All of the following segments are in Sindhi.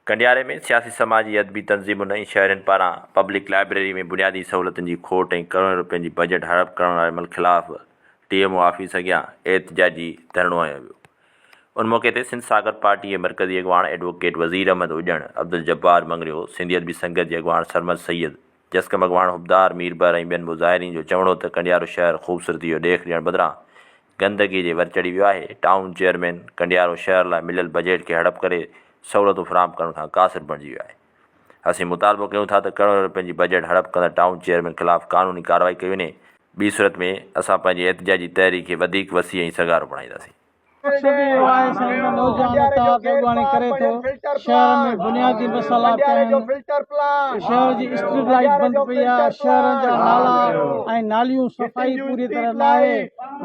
ڪنڊياري ۾ سياسي سماجي ادبي تنظيمن ۽ شهرين پاران پبلڪ لائبريري ۾ بنيادي سهولتن جي کوٽ ۽ ڪروڙين روپين جي بجيٽ هڙپ ڪرڻ واري عمل خلاف ٽي ايم او آفيس اڳيان احتجاجي ڌرڻو هنيو ويو. ان موقعي تي سنڌ ساگر پارٽي جي مرڪزي اڳواڻ ايڊووڪيٽ وزير احمد اڄڻ، عبدالجبار مڱريو، سنڌي ادبي سنگت جي اڳواڻ سرمد سيد، جسقم اڳواڻ حبدار ميربحر ۽ ٻين مظاهرين جو چوڻ هو ته ڪنڊيارو شهر خوبصورتي جو ڏيک ڏيڻ بدران گندگي جي ور چڙهي ويو آهي، ٽائون چيئرمين ڪنڊيارو شهر لاء مليل بجيٽ کي هڙپ ڪري سهولتون فراهم ڪرڻ کان قاصر بڻجي ويو آهي. اسين مطالبو ڪيون ٿا ته ڪروڙين روپين جي بجيٽ هڙپ ڪندڙ ٽائون چيئرمين خلاف قانوني ڪارروائي ڪئي وڃي، ٻي صورت ۾ اسان پنهنجي احتجاجي تحريڪ کي وڌيڪ وسيع ۽ سگهارو بڻائينداسين. مقصد اهو آهي سائين ته نوجوان اتحاد اڳواڻي ڪري ٿو، شهر ۾ بنيادي مسئلا پيا آهن، شهر جي اسٽريٽ لائيٽ بند پئي آهي، شهرن جا نالا ۽ ناليون صفائي پوري طرح ناهي،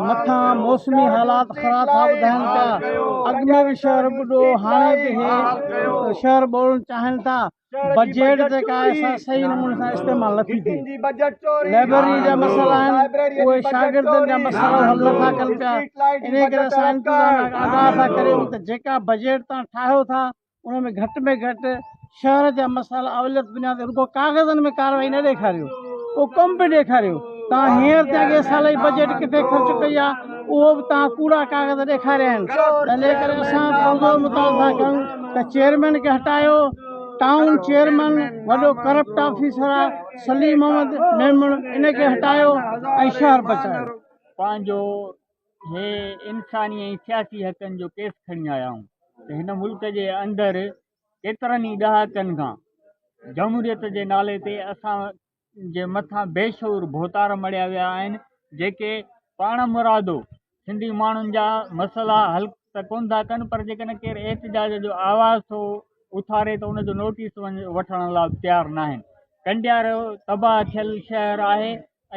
مٿان موسمي حالات خراب ٿا ٻڌائين پيا، اڳ ۾ به شهر ٻڏو هاڻي به هي شهر ٻوڙڻ چاهين ٿا، بجيٽ جيڪا آهي سا صحيح نموني سان استعمال نٿي ٿئي، لائبريري جا مسئلا آهن اهي شاگردن جا مسئلا حل نٿا ڪن پيا، انهي ڪري اسان انتظاميا کي آگاهه ٿا ڪريون ته جيڪا بجيٽ توهان ٺاهيو ٿا ان ۾ گهٽ ۾ گهٽ شهر جا مسئلا اوليت بنياد تي رڳو ڪاغذن ۾ ڪارروائي نه ڏيکاريو اهو ڪم به ڏيکاريو توهان هينئر تائين اڳئين سال جي بجيٽ ڪٿي خرچ ڪئي آهي اهو به توهان ڪوڙا ڪاغذ ڏيکاريا آهن تنهن ڪري اسان پرزور مطالبو ٿا ڪيون ته چيئرمين کي هٽايو ٽائون چيئرمين وڏو ڪرپٽ آفيسر آهي سليم محمد ميمڻ ان کي هٽايو ۽ شهر بچايو. پنهنجو هي انساني ۽ سياسي حقن جو ڪيس کڻي آيا آهيون ته هن ملڪ جي اندر ڪيترن ئي ڏهاڪن کان جمهوريت جي نالي تي اسان جي مٿان بي شعور ڀوتار مڙهيا ويا آهن جيڪي پاڻ مرادو سنڌي ماڻهن جا مسئلا حل ته ڪونه ٿا ڪن پر جيڪڏهن ڪير احتجاج جو آواز ٿو اٿاري ته ان جو نوٽيس وٺڻ لاء تيار ناهن ڪنڊيارو تباهه ٿيل شهر آهي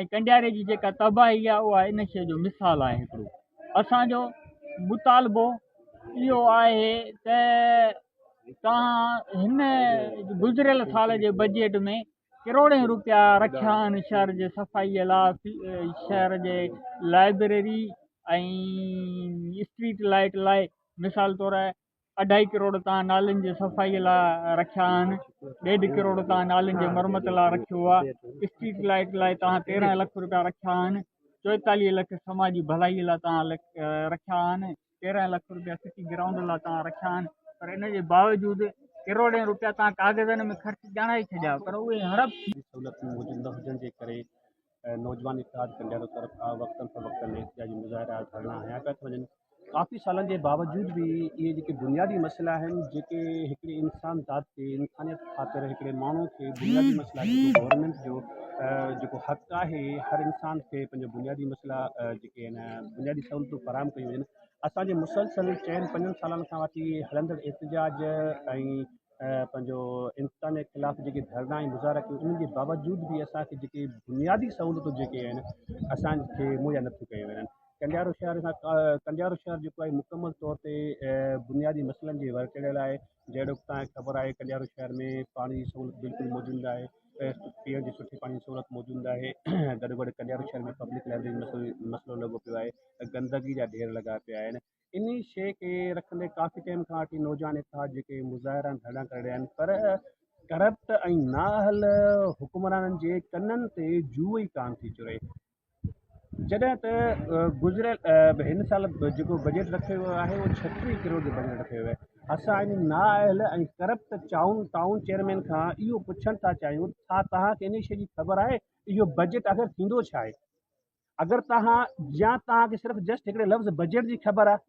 ۽ ڪنڊياري جي جيڪا تباهي آهي اها ان شيء جو مثال آهي هڪڙو اسانجو مطالبو اهو آهي ته توهان هن گذريل سال جي بجيٽ ۾ ڪروڙين روپيا رکيا آهن شهر جي صفائي لاء شهر جي لائبريري ۽ اسٽريٽ لائيٽ لاء مثال طور اڍائي ڪروڙ تان نالين جي صفائي لاء رکيا آهن، ڏيڍ ڪروڙ تان نالين جي مرمت لاء رکيو آهي، اسٽريٽ لائيٽ لاء تان 13 لک روپيا رکيا آهن، 44 لک سماجي ڀلائي لاء تان رکيا آهن، 13 لک روپيا سٽي گرائونڊ لاء تان رکيا آهن پر ان جي باوجود ڪروڙين روپيا تان ڪاغذن ۾ خرچ ڄاڻائي ڇڏيا پر اهي هڙپ ٿي سهولتون موجود نه هجڻ جي ڪري نوجوان اتحاد ڪنڊيارو طرف کان وقتن فوقتن احتجاجي مظاهرا ڌرڻا هنيا پيا ٿا وڃن ڪافي سالن جي باوجود به اهي جيڪي بنيادي مسئلا آهن جيڪي هڪڙي انسان ذات کي انسانيت خاطر هڪڙي ماڻهو کي بنيادي مسئلا جيڪو گورنمينٽ جو جيڪو حق آهي هر انسان کي پنهنجو بنيادي مسئلا جيڪي آهن بنيادي سهولتون فراهم ڪيون وڃن اسانجي مسلسل چئن پنجن سالن کان وٺي هلندڙ احتجاج ۽ پنهنجو انتظاميا خلاف جيڪي ڌرڻا ۽ مظاهرا ڪيون انهن جي باوجود به اسان کي جيڪي بنيادي سهولتون جيڪي آهن اسان کي مهيا نٿيون ڪيون وڃن ڪنڊيارو شهر کان ڪنڊيارو شهر جيڪو آهي مڪمل طور تي بنيادي مسئلن جي ور چڙهيل آهي جهڙوڪ توهان کي خبر آهي ڪنڊيارو شهر ۾ پاڻي جي سهولت بلڪل موجود نه آهي پيئڻ جي سٺي پاڻي جي سهولت موجود نه آهي گڏوگڏ ڪنڊيارو شهر ۾ پبلڪ لائبريري جو مسئلو لڳو پيو آهي گندگي جا ڍير لڳا پيا آهن انهي شيء کي رکندي ڪافي ٽائيم کان وٺي نوجوان اتحاد جيڪي مظاهرا ۽ ڌرڻا ڪري رهيا آهن پر ڪرپٽ ۽ نااهل حڪمرانن جي ڪنن تي جوء ئي ڪانه ٿي چري جڏهن ته گذريل هن سال جيڪو بجيٽ رکيو ويو آهي اهو 36 ڪروڙ جو بجيٽ رکيو ويو آهي اسان ان نااهل ۽ ڪرپٽ چائون ٽائون چيئرمين کان اهو پڇڻ ٿا چاهيون ڇا توهان کي انهي شيء جي خبر آهي اهو بجيٽ آخر ٿيندو ڇا آهي اگر توهان يا توهان کي صرف جسٽ هڪڙي لفظ بجيٽ جي خبر آهي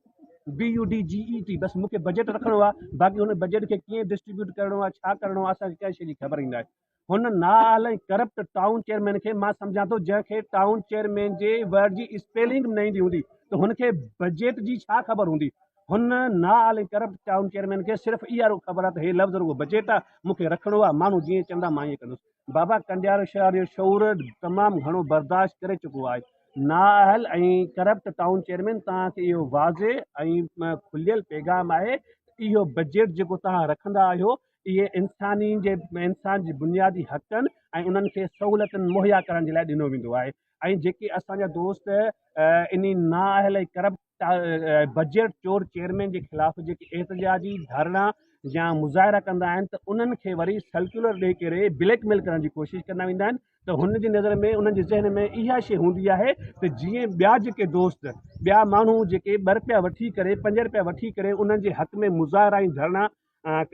B U D G E T بس مونکي بجيٽ رکڻو آهي باقي هن بجيٽ کي ڪيئن ڊسٽريبيوٽ ڪرڻو آهي ڇا ڪرڻو آهي اسان کي ڪنهن شيء جي خبر ئي ناهي هن نااهل ۽ ڪرپٽ ٽائون چيئرمين کي مان سمجهان ٿو جنهن کي ٽائون چيئرمين جي ورڊ جي اسپيلنگ به نه ايندي هوندي ته هن کي بجيٽ جي ڇا خبر هوندي هن نااهل ۽ ڪرپٽ ٽائون چيئرمين کي صرف اها خبر آهي ته هي لفظ رڳو بجيٽ آهي مونکي رکڻو آهي ماڻهو جيئن چوندا مان ائين ڪندس بابا ڪنڊيارو شهر جو شعور تمام گهڻو برداشت ڪري چڪو آهي. نااهل ۽ ڪرپٽ ٽائون چيئرمين توهان کي اهو واضح ۽ کليل پيغام آهي ته اهو بجيٽ جيڪو توهان رکندا آهيو اهي انساني جي انسان جي بنيادي حقن ۽ انهن کي سهولتن مهيا ڪرڻ جي لاء ڏنو ويندو آهي ۽ جيڪي اسان جا دوست انهي نااهل ۽ ڪرپٽ بجيٽ چور چيئرمين جي خلاف جيڪي احتجاجي ڌرڻا يا مظاهرا ڪندا آهن ته انهن کي وري سرڪيولر ڏئي ڪري بليڪ ميل ڪرڻ جي ڪوشش ڪندا ويندا آهن ته هن جي نظر ۾ انهن جي ذهن ۾ اها شيء هوندي آهي ته جيئن ٻيا جيڪي دوست ٻيا ماڻهو جيڪي ٻه رپيا وٺي ڪري پنج رپيا وٺي ڪري انهن جي حق ۾ مظاهرا ۽ ڌرڻا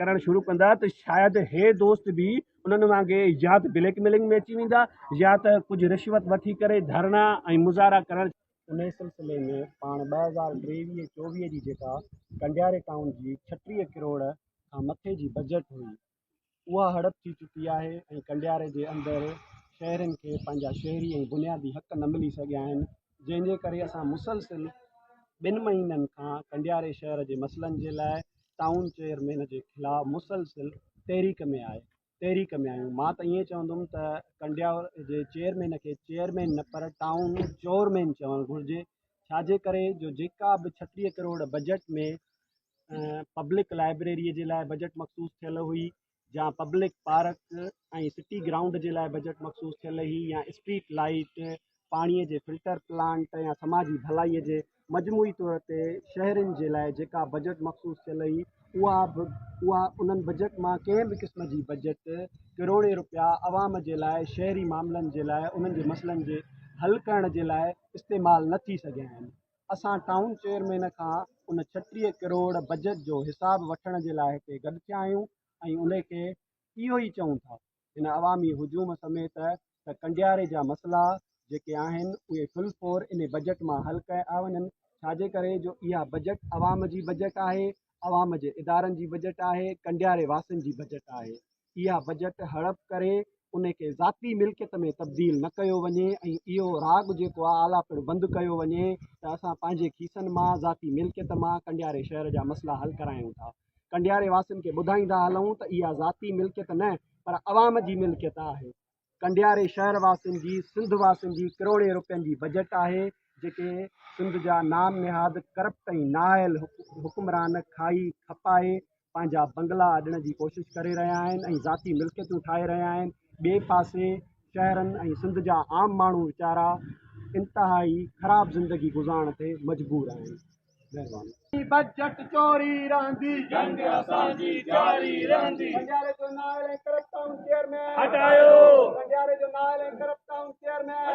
ڪرڻ شروع ڪندا ته شايد هي دوست به انهن وانگي يا ته بليڪ ميلنگ ۾ اچي ويندا يا ته ڪجهه رشوت وٺي ڪري ڌرڻا ۽ مظاهرا ڪرڻ انهي سلسلي ۾ پاڻ 2023 24 جي جيڪا ڪنڊياري ٽائون جي 36 ڪروڙ کان مٿي جي بجيٽ هئي اها هڙپ ٿي چڪي آهي ۽ ڪنڊياري جي اندر شهرين کي پنهنجا شهري ۽ بنيادي حق نه ملي سگهيا آهن جنهن جي ڪري اسان مسلسل ٻن مهينن کان ڪنڊياري شهر جي مسئلن جي لاء ٽائون چيئرمين جي خلاف مسلسل تحريڪ ۾ آهي تحريڪ ۾ آهيون مان ته ائين چوندم ته ڪنڊياور جي چيئرمين کي چيئرمين نه پر ٽائون چورمين چوڻ گهرجي ڇاجي ڪري جو جيڪا به 36 ڪروڙ بجيٽ ۾ پبلڪ لائبريري جي لاء بجيٽ مخصوص ٿيل هئي يا پبلڪ پارڪ ۽ سٽي گرائونڊ جي لاء بجيٽ مخصوص ٿيل هئي يا اسٽريٽ لائيٽ پاڻي جي فلٽر پلانٽ يا سماجي ڀلائي جي مجموعي طور تي شهرين جي لاء جيڪا بجيٽ مخصوص ٿيل هئي اها به اها انهن بجيٽ مان ڪنهن به قسم جي بجيٽ ڪروڙين روپيا عوام جي لاء شهري معاملن جي لاء انهن جي مسئلن جي حل ڪرڻ جي لاء استعمال نه ٿي سگهيا آهن اسان ٽائون چيئرمين کان ان 36 ڪروڙ بجيٽ جو حساب وٺڻ جي لاء هتي گڏ ٿيا آهيون ۽ ان کي اهو ئي چئون ٿا هن عوامي هجوم سميت ته ڪنڊياري جا مسئلا جيڪي آهن اهي فل فور انهي بجيٽ مان حل ڪيا وڃن ڇاجي ڪري جو اها بجيٽ عوام جي بجيٽ آهي عوام جي ادارن جي بجيٽ آهي ڪنڊياري واسين جي بجيٽ آهي اها بجيٽ هڙپ ڪري انهي کي ذاتي ملڪيت ۾ تبديل نه ڪيو وڃي ۽ اهو راڳ جيڪو آهي اعليٰ پڻ بند ڪيو وڃي ته اسان پنهنجي کيسن مان ذاتي ملڪيت مان ڪنڊياري شهر جا مسئلا حل ڪرايون ٿا ڪنڊياري واسين کي ٻڌائيندا هلون ته اها ذاتي ملڪيت نه پر عوام جي ملڪيت آهي. ڪنڊياري شهر واسين جي، سنڌ واسين جي ڪروڙين روپين جي بجيٽ آهي، جيڪي سنڌ جا نام نهاد ڪرپٽ ۽ نااهل حڪمران کائي کپائي پنهنجا بنگلا اڏڻ جي ڪوشش ڪري رهيا آهن ۽ ذاتي ملڪيتون ٺاهي رهيا آهن. ٻئي پاسي شهرن ۽ سنڌ جا عام ماڻهو ويچارا انتهائي خراب زندگي گذارڻ تي مجبور آهن. مهرباني. بجيٽ چوري رهندي جنگ اسان جي جاري رهندي ڪنڊياري جو نااهل ۽ ڪرپٽ ٽائون چيئرمين هٽايو ڪنڊياري جو نااهل ۽ ڪرپٽ ٽائون چيئرمين.